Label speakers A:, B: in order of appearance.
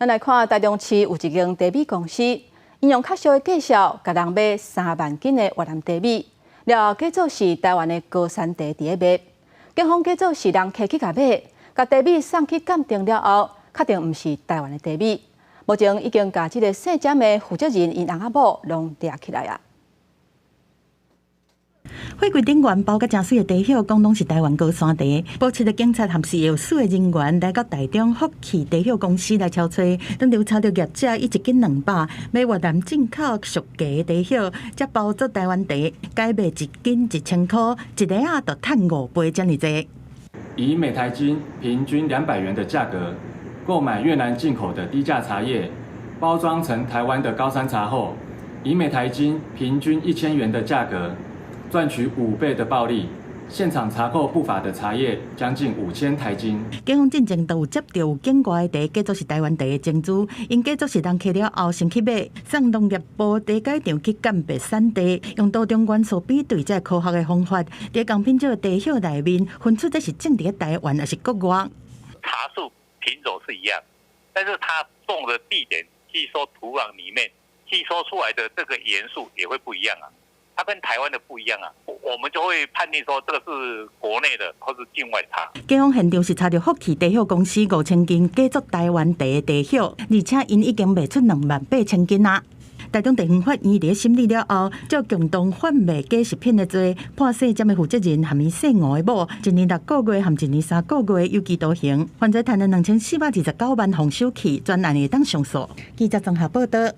A: 咱來看台中市有一間茶米公司，𪜶用較俗的價數，共人買3萬斤的越南茶米，了後假做是台灣的高山茶佇咧賣。警方假做是人客去共買，共茶米送去鑑定了後，確定毋是台灣的茶米。目前已經共這个姓詹的負責人𪜶翁仔某攏掠起來啊。
B: 貨櫃頂懸包甲誠媠的茶葉，講攏是台灣高山茶。保持的警察和食藥署的人員來到台中福氣茶葉公司來抄查，當調查著業者以一斤200買越南進口俗價的茶葉，才包做台灣茶，改賣一斤1000箍，一袋仔就趁5倍遮爾濟。
C: 以每台斤平均200元的價格購買越南進口的低價茶葉，包裝成台灣的高山茶後，以每台斤平均1000元的價格賺取5倍的暴利，現場查扣不法的茶葉將近5000台斤。
B: 警方進前都有接著有境外的茶，假做是台灣茶的情資，𪜶假做是人客了後先去買，送農業部茶改場去鑑別產地，用多種元素比對這科學的方法，佇共品種的茶葉內面分出這是種佇台灣抑是國外。
D: 茶樹品種是一樣，但是它種的地點吸收土壤裡面吸收出來的這個元素也會不一樣啊。它跟台灣的不一樣啊，我們就會判定說這個是國內的或是境外茶。
B: 警方現場是查著福氣茶葉公司5000斤假做台灣茶的茶葉，而且𪜶已經賣出28,000斤啊。台中地方法院佇審理了後，照共同販賣假食品的罪，判姓詹的負責人和𪜶姓吳的某一年6個月和一年3個月有期徒刑，犯罪趁了2429萬紅手去，專案會當上訴。記者綜合報道。